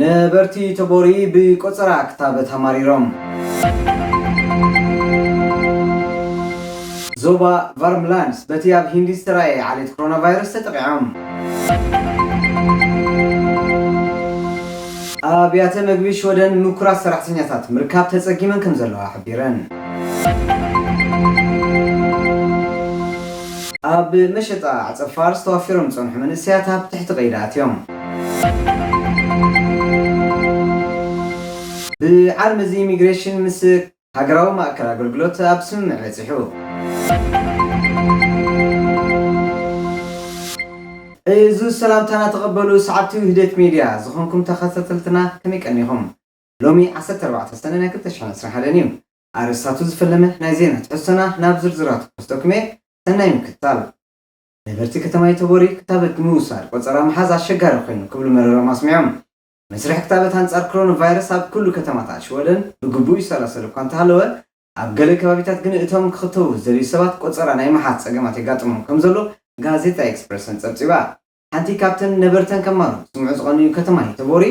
ነበርቲ ተቦሪ ብቆጸራ ክታበት ኣማሪሮም። ዞባ ቫርምላንድስ በቲ ኣብ ሂንዲ ዝተራእየ ዓሌት ኮሮና ቫይረስ ተጠቒዖም። ኣብያተ መግቢ ሽወደን ምኩራት ሰራሕተኛታት ምርካብ ተጸጊመን ከም ዘለዋ ሓቢረን። ኣብ መሸጣ ዓጸፋር ዝተዋፊሮም ዝጸንሑ መንእሰያት ኣብ ትሕቲ ቀይዲ ኣትዮም። ብዓል መዚ ኢሚግሬሽን ምስ ሃገራዊ ማእከል ኣገልግሎት ኣብ ስምምዕ በጺሑ። እዚ ሰላምታና ተቐበሉ፣ ሰዓብቲ ውህደት ሜድያ ዝኾንኩም ተኸታተልትና ከመይ ቀኒኹም? ሎሚ ዓሰርተ ኣርባዕተ ሰነ ናይ ክልተ ሽሕን ዕስራን ሓደን እዩ። ኣርእስታቱ ዝፈለመ ናይ ዜና ትሕዝቶና ናብ ዝርዝራቱ ክወስደኩም እየ። ሰናይ ምክትታል። ነበርቲ ከተማ ዮተቦሪ ክታበት ንምውሳድ ቆጸራ ምሓዝ ኣሸጋሪ ኮይኑ ክብሉ መረሮም ኣስሚዖም። መስርሕ ክታበት ኣንጻር ኮሮና ቫይረስ ኣብ ኩሉ ከተማታት ሽወደን ብግቡእ ይሰላሰል እኳ እንተሃለወ፣ ኣብ ገለ ከባቢታት ግን እቶም ክኽተቡ ዝደልዩ ሰባት ቆጸራ ናይ ምሓዝ ጸገማት የጋጥሞም ከም ዘሎ ጋዜጣ ኤክስፕረስ ጸብጺባ። ሓንቲ ካብተን ነበርተን ከማሮ ስምዑ ዝቐንዩ ከተማ ዮተቦሪ፣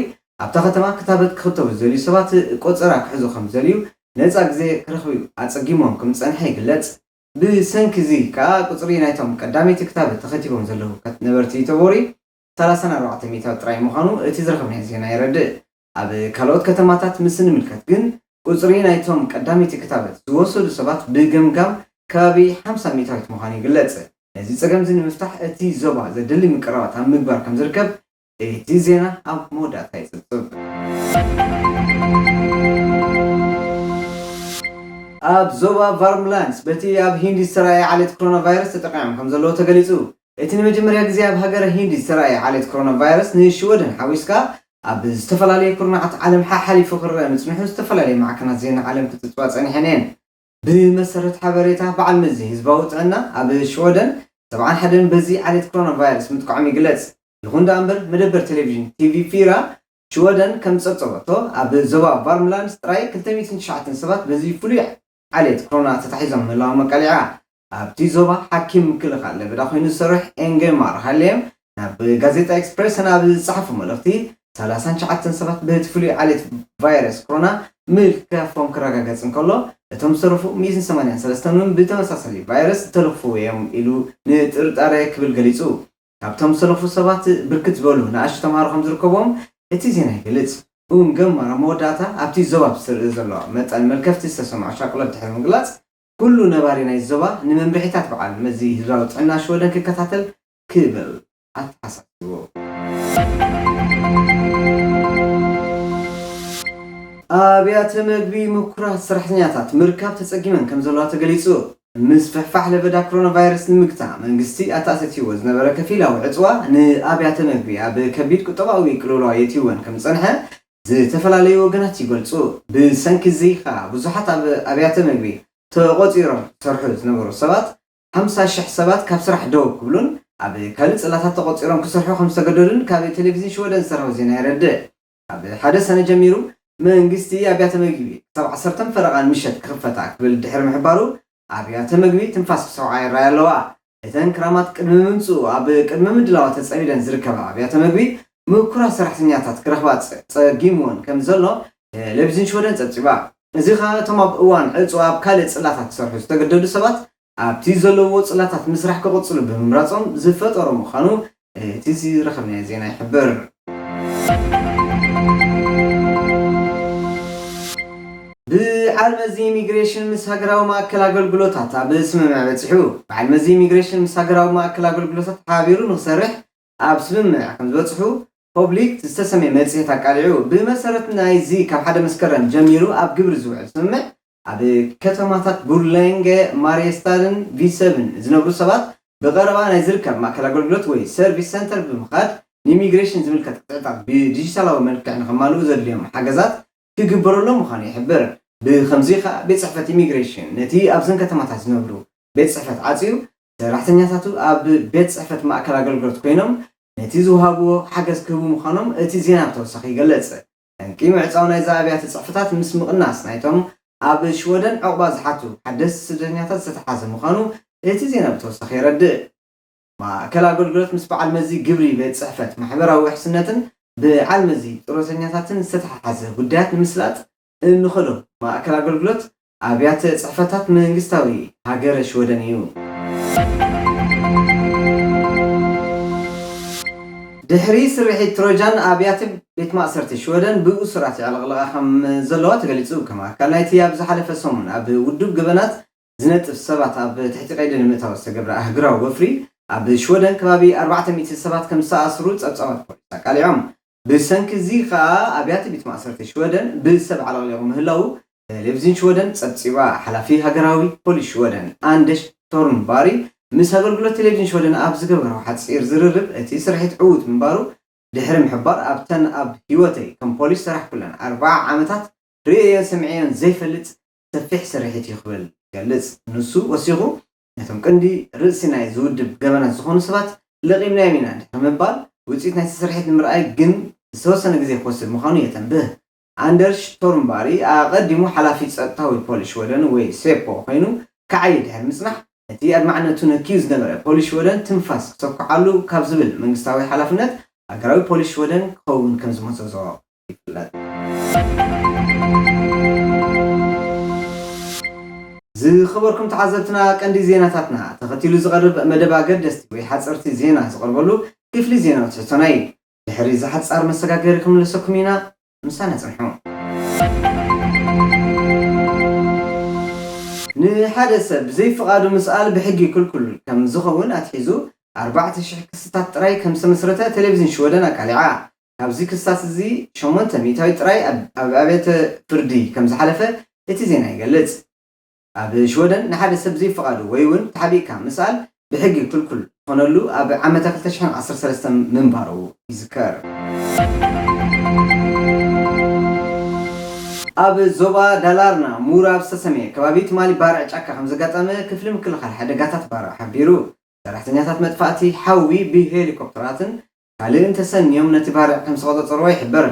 ኣብታ ከተማ ክታበት ክኽተቡ ዝደልዩ ሰባት ቆጸራ ክሕዙ ከም ዝደልዩ ነጻ ግዜ ክረኽቡ ኣጸጊሞም ከም ዝጸንሐ ይግለጽ። ብሰንኪ እዚ ከኣ ቁጽሪ ናይቶም ቀዳመይቲ ክታበት ተኸቲቦም ዘለዉ ከት-፣ ነበርቲ ዮተቦሪ ሰላሳን ኣርባዕተን ሚእታዊት ጥራይ ምዃኑ እቲ ዝረኸብናዮ ዜና የረድእ። ኣብ ካልኦት ከተማታት ምስ ንምልከት ግን፣ ቁጽሪ ናይቶም ቀዳመይቲ ክታበት ዝወሰዱ ሰባት ብገምጋም ከባቢ ሓምሳ ሚእታዊት ምዃኑ ይግለጽ። ነዚ ጸገም እዚ ንምፍታሕ እቲ ዞባ ዘድሊ ምቅርራባት ኣብ ምግባር ከም ዝርከብ እቲ ዜና ኣብ መወዳእታ ይጽብጽብ። ኣብ ዞባ ቫርምላንድስ በቲ ኣብ ሂንዲ ዝተራእየ ዓሌት ኮሮና ቫይረስ ተጠቂዖም ከም ዘለዉ ተገሊጹ። እቲ ንመጀመርያ ግዜ ኣብ ሃገረ ሂንዲ ዝተራእየ ዓሌት ኮሮና ቫይረስ ንሽወደን ሓዊስካ ኣብ ዝተፈላለየ ኩርናዓት ዓለም ሓሓሊፉ ክረአ ምጽንሑ ዝተፈላለየ ማዕከናት ዜና ዓለም ክጽብጽባ ጸኒሐን እየን። ብመሰረት ሓበሬታ በዓል መዚ ህዝባዊ ጥዕና ኣብ ሽወደን ሰብዓን ሓደን በዚ ዓሌት ኮሮና ቫይረስ ምጥቃዖም ይግለጽ። ይኹን ደኣ እምበር መደበር ቴሌቪዥን ቲቪ ፊራ ሽወደን ከም ዝጸብጸበቶ ኣብ ዞባ ቫርምላንድስ ጥራይ ክልተ ሚእትን ትሽዓተን ሰባት በዚ ፍሉይ ዓሌት ኮሮና ተታሒዞም ምህላዎም ኣቃሊዓ። ኣብቲ ዞባ ሓኪም ምክልኻል ለበዳ ኮይኑ ዝሰርሕ ኤንገማር ሃሌም ናብ ጋዜጣ ኤክስፕረስ ናብ ዝጸሓፎ መልእኽቲ፣ ሰላሳን ትሽዓተን ሰባት በቲ ፍሉይ ዓሌት ቫይረስ ኮሮና ምልካፎም ክረጋገጽ እንከሎ፣ እቶም ዝተረፉ ሚእትን ሰማንያን ሰለስተን እውን ብተመሳሳሊ ቫይረስ ዝተለኽፉ እዮም ኢሉ ንጥርጣረ ክብል ገሊጹ። ካብቶም ዝተለኽፉ ሰባት ብርክት ዝበሉ ንኣሽቱ ተምሃሮ ከም ዝርከብዎም እቲ ዜና ይገልጽ። እውን ገማር ኣብ መወዳእታ ኣብቲ ዞባ ብዝተርኢ ዘሎ መጠን መልከፍቲ ዝተሰምዖ ሻቅሎት ድሕሪ ምግላጽ፣ ኩሉ ነባሪ ናይ ዞባ ንመምርሒታት በዓል መዚ ህዝባዊ ጥዕና ሽወደን ክከታተል ክብል ኣተሓሳሲቡ። ኣብያተ መግቢ ምኩራት ሰራሕተኛታት ምርካብ ተጸጊመን ከም ዘለዋ ተገሊጹ። ምስፍሕፋሕ ለበዳ ኮሮና ቫይረስ ንምግታእ መንግስቲ ኣተኣታትይዎ ዝነበረ ከፊላዊ ዕጽዋ ንኣብያተ መግቢ ኣብ ከቢድ ቁጠባዊ ቅልውላው የእትይወን ከም ዝጸንሐ ዝተፈላለዩ ወገናት ይገልጹ። ብሰንኪ እዚ ከኣ ብዙሓት ኣብ ኣብያተ መግቢ ተቖጺሮም ዝሰርሑ ዝነበሩ ሰባት ሓምሳ ሽሕ ሰባት ካብ ስራሕ ደው ክብሉን ኣብ ካልእ ጽላታት ተቖጺሮም ክሰርሑ ከም ዝተገደዱን ካብ ቴሌቪዝን ሽወደን ዝተረኸበ ዜና የረድእ። ካብ ሓደ ሰነ ጀሚሩ መንግስቲ ኣብያተ መግቢ ክሳብ ዓሰርተ ፈረቓ ምሸት ክኽፈታ ክብል ድሕሪ ምሕባሩ ኣብያተ መግቢ ትንፋስ ክሰውዓ ይረኣያ ኣለዋ። እተን ክራማት ቅድሚ ምምጽኡ ኣብ ቅድሚ ምድላዋት ተጸሚደን ዝርከባ ኣብያተ መግቢ ምኩራት ሰራሕተኛታት ክረኽባ ጸ-፣ ጸጊምወን ከም ዘሎ ቴሌቪዝን ሽወደን ጸብጺባ። እዚ ኸኣ እቶም ኣብ እዋን ዕጽዋ ኣብ ካልእ ጽላታት ክሰርሑ ዝተገደዱ ሰባት ኣብቲ ዘለውዎ ጽላታት ምስራሕ ክቕጽሉ ብምምራጾም ዝፈጠሮ ምዃኑ እቲ ዝረኸብናዮ ዜና ይሕብር። በዓል መዚ ኢሚግሬሽን ምስ ሃገራዊ ማእከል ኣገልግሎታት ኣብ ስምምዕ በጺሑ። በዓል መዚ ኢሚግሬሽን ምስ ሃገራዊ ማእከል ኣገልግሎታት ሓቢሩ ንክሰርሕ ኣብ ስምምዕ ከም ዝበጽሑ ፖብሊክ ዝተሰምየ መጽሔት ኣቃሊዑ። ብመሰረት ናይዚ ካብ ሓደ መስከረም ጀሚሩ ኣብ ግብሪ ዝውዕል ስምምዕ ኣብ ከተማታት ቡርሌንገ፣ ማርየስታድን ቪሰብን ዝነብሩ ሰባት ብቐረባ ናይ ዝርከብ ማእከል ኣገልግሎት ወይ ሰርቪስ ሰንተር ብምኻድ ንኢሚግሬሽን ዝምልከት ቅጥዕታት ብዲጂታላዊ መልክዕ ንኸማልኡ ዘድልዮም ሓገዛት ክግበረሎም ምዃኑ ይሕብር። ብኸምዚ ከኣ ቤት ጽሕፈት ኢሚግሬሽን ነቲ ኣብዘን ከተማታት ዝነብሩ ቤት ጽሕፈት ዓጽዩ ሰራሕተኛታቱ ኣብ ቤት ጽሕፈት ማእከል ኣገልግሎት ኮይኖም ነቲ ዝወሃብዎ ሓገዝ ክህቡ ምዃኖም እቲ ዜና ብተወሳኺ ይገልጽ። ጠንቂ ምዕጻው ናይዚ ኣብያተ ጽሕፈታት ምስ ምቕናስ ናይቶም ኣብ ሽወደን ዕቑባ ዝሓቱ ሓደስቲ ስደተኛታት ዝተተሓዘ ምዃኑ እቲ ዜና ብተወሳኺ የረድእ። ማእከል ኣገልግሎት ምስ በዓል መዚ ግብሪ ቤት ጽሕፈት ማሕበራዊ ውሕስነትን ብዓልመዚ ጡረተኛታትን ዝተተሓሓዘ ጉዳያት ንምስላጥ እንኸዶ ማእከል ኣገልግሎት ኣብያተ ጽሕፈታት መንግስታዊ ሃገረ ሽወደን እዩ። ድሕሪ ስርሒት ትሮጃን ኣብያተ ቤት ማእሰርቲ ሽወደን ብእሱራት የዕለቕለቓ ከም ዘለዋ ተገሊጹ። ከም ኣካል ናይቲ ኣብ ዝሓለፈ ሰሙን ኣብ ውዱብ ገበናት ዝነጥፍ ሰባት ኣብ ትሕቲ ቀይዲ ንምእታው ዝተገብረ ኣህግራዊ ወፍሪ ኣብ ሽወደን ከባቢ ኣርባዕተ ሚእቲ ሰባት ከም ዝተኣስሩ ጸብጻባት ፖሊስ ኣቃሊዖም። ብሰንኪ እዚ ከኣ ኣብያተ ቤት ማእሰርቲ ሽወደን ብሰብ ዓለቕሊቑ ምህላዉ ቴሌቪዝን ሽወደን ጸብጺባ። ሓላፊ ሃገራዊ ፖሊስ ሽወደን ኣንደሽ ቶርንባሪ ምስ ኣገልግሎት ቴሌቪዝን ሽወደን ኣብ ዝገበሮ ሓጺር ዝርርብ እቲ ስርሒት ዕዉት ምንባሩ ድሕሪ ምሕባር ኣብተን ኣብ ህይወተይ ከም ፖሊስ ሰራሕኩለን ኣርብዓ ዓመታት ርእየዮን ሰሚዐዮን ዘይፈልጥ ሰፊሕ ስርሒት እዩ ክብል ይገልጽ። ንሱ ወሲኹ ነቶም ቀንዲ ርእሲ ናይ ዝውድብ ገበናት ዝኾኑ ሰባት ለቒምናዮም ኢና ድሕሪ ምባል ውፅኢት ናይቲ ስርሒት ንምርኣይ ግን ዝተወሰነ ግዜ ክወስድ ምዃኑ የተንብህ። ኣንደርሽ ቶርንባሪ ኣቐዲሙ ሓላፊ ጸጥታዊ ፖሊስ ሽወደን ወይ ሴፖ ኮይኑ ክዓዪ ድሕሪ ምጽናሕ እቲ ኣድማዕነቱ ነክዩ ዝነበረ ፖሊስ ሽወደን ትንፋስ ክሰኩዓሉ ካብ ዝብል መንግስታዊ ሓላፍነት ሃገራዊ ፖሊስ ሽወደን ክኸውን ከም ዝመዘዞ ይፍለጥ። ዝኸበርኩም ተዓዘብትና ቀንዲ ዜናታትና ተኸቲሉ ዝቐርብ መደብ ኣገደስቲ ወይ ሓፀርቲ ዜና ዝቐርበሉ ክፍሊ ዜና ትሕቶና እዩ። ድሕሪ ዝሓፃር መሰጋገሪ ክምለሰኩም ኢና። ምሳና ጽንሑ። ንሓደ ሰብ ብዘይፍቓዱ ምስኣል ብሕጊ ክልኩል ከም ዝኸውን ኣትሒዙ ኣርባዕተ ሽሕ ክስታት ጥራይ ከም ዝተመስረተ ቴሌቪዝን ሽወደን ኣቃሊዓ። ካብዚ ክስታት እዚ ሸሞንተ ሚእታዊት ጥራይ ኣብ ኣብያተ ፍርዲ ከም ዝሓለፈ እቲ ዜና ይገልጽ። ኣብ ሽወደን ንሓደ ሰብ ዘይፍቓዱ ወይ እውን ተሓቢእካ ምስኣል ብሕጊ ክልኩል ዝኾነሉ ኣብ ዓመታ ክልተ ሽሕን ዓሰርተ ሰለስተን ምንባሩ ይዝከር። ኣብ ዞባ ዳላርና ሙራ ኣብ ዝተሰመየ ከባቢ ትማሊ ባርዕ ጫካ ከም ዘጋጠመ ክፍሊ ምክልኻል ሓደጋታት ባርዕ ሓቢሩ። ሰራሕተኛታት መጥፋእቲ ሓዊ ብሄሊኮፕተራትን ካልእን ተሰንዮም ነቲ ባርዕ ከም ዝተቖጻጸርዎ ይሕበር።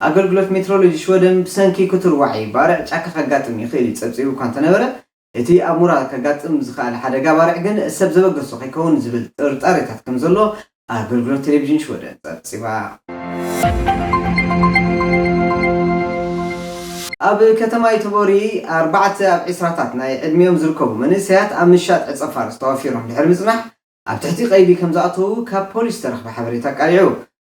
ኣገልግሎት ሜትሮሎጂ ሽወደን ብሰንኪ ክቱር ዋዒ ባርዕ ጫካ ከጋጥም ይኽእል እዩ ጸብጺቡ እኳ እንተነበረ፣ እቲ ኣብ ሙራ ከጋጥም ዝኸኣለ ሓደጋ ባርዕ ግን ሰብ ዘበገሶ ከይከውን ዝብል ጥርጣሬታት ከም ዘሎ ኣገልግሎት ቴሌቪዥን ሽወደን ጸብጺባ። ኣብ ከተማ ዩተቦሪ ኣርባዕተ ኣብ ዒስራታት ናይ ዕድሚኦም ዝርከቡ መንእሰያት ኣብ ምሻጥ ዕጸ ፋርስ ተዋፊሮም ድሕሪ ምጽናሕ ኣብ ትሕቲ ቀይዲ ከም ዝኣተዉ ካብ ፖሊስ ዝተረኽበ ሓበሬታ ኣቃሊዑ።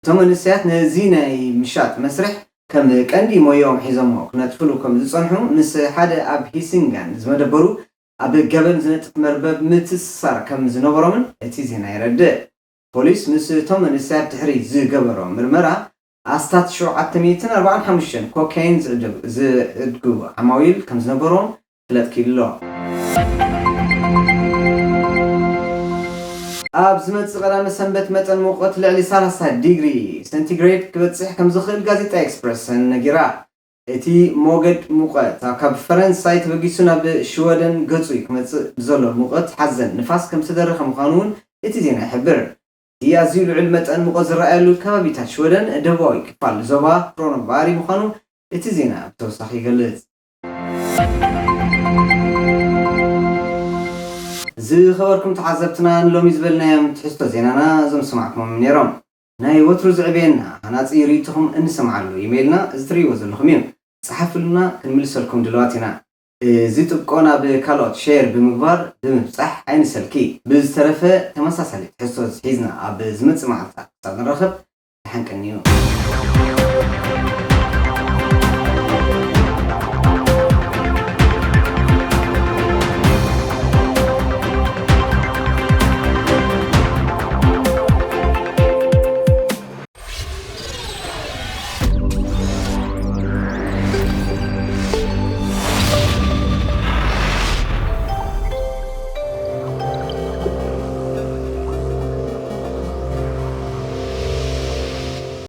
እቶም መንእሰያት ነዚ ናይ ምሻጥ መስርሕ ከም ቀንዲ ሞያኦም ሒዞሞ ክነጥፍሉ ከም ዝጸንሑ ምስ ሓደ ኣብ ሂሲንጋን ዝመደበሩ ኣብ ገበን ዝነጥፍ መርበብ ምትእስሳር ከም ዝነበሮምን እቲ ዜና የረድእ። ፖሊስ ምስ እቶም መንእሰያት ድሕሪ ዝገበሮ ምርመራ ኣስታት ሸውዓተ ሚእትን ኣርባዓን ሓሙሽተን ኮካይን ዝዕድጉ ዓማዊል ከም ዝነበሮም ፍለጥ ክኢሉ ኣሎ። ኣብ ዝመጽእ ቀዳመ ሰንበት መጠን ሙቐት ልዕሊ ሰላሳ ዲግሪ ሴንቲግሬድ ክበጽሕ ከም ዝኽእል ጋዜጣ ኤክስፕረስ ነጊራ። እቲ ሞገድ ሙቐት ካብ ፈረንሳይ ተበጊሱ ናብ ሽወደን ገጹ ክመጽእ ብዘሎ ሙቐት ሓዘን ንፋስ ከም ዝተደረኸ ምዃኑ እውን እቲ ዜና ይሕብር። እቲ ኣዝዩ ልዑል መጠን ሙቐት ዝረኣየሉ ከባቢታት ሽወደን ደቡባዊ ክፋል ዞባ ክሮኖባሪ ምዃኑ እቲ ዜና ብተወሳኺ ይገልጽ። ዝኸበርኩም ተዓዘብትና ንሎሚ ዝበልናዮም ትሕዝቶ ዜናና እዞም ዝሰማዕኩሞም ነይሮም። ናይ ወትሩ ዝዕበየና ሃናጺ ርእይቶኹም እንሰምዓሉ ኢሜይልና እዚ ትርእይዎ ዘለኹም እዩ። ጸሓፍሉና ክንምልሰልኩም ድልዋት ኢና። እዚ ጥብቆ ናብ ካልኦት ሼር ብምግባር ብምብጻሕ ኣይንሰልኪ። ብዝተረፈ ተመሳሳሊ ትሕዝቶ ሒዝና ኣብ ዝመጽእ መዓልታት ክሳብ ንራኸብ ደሓን ቀንዩ።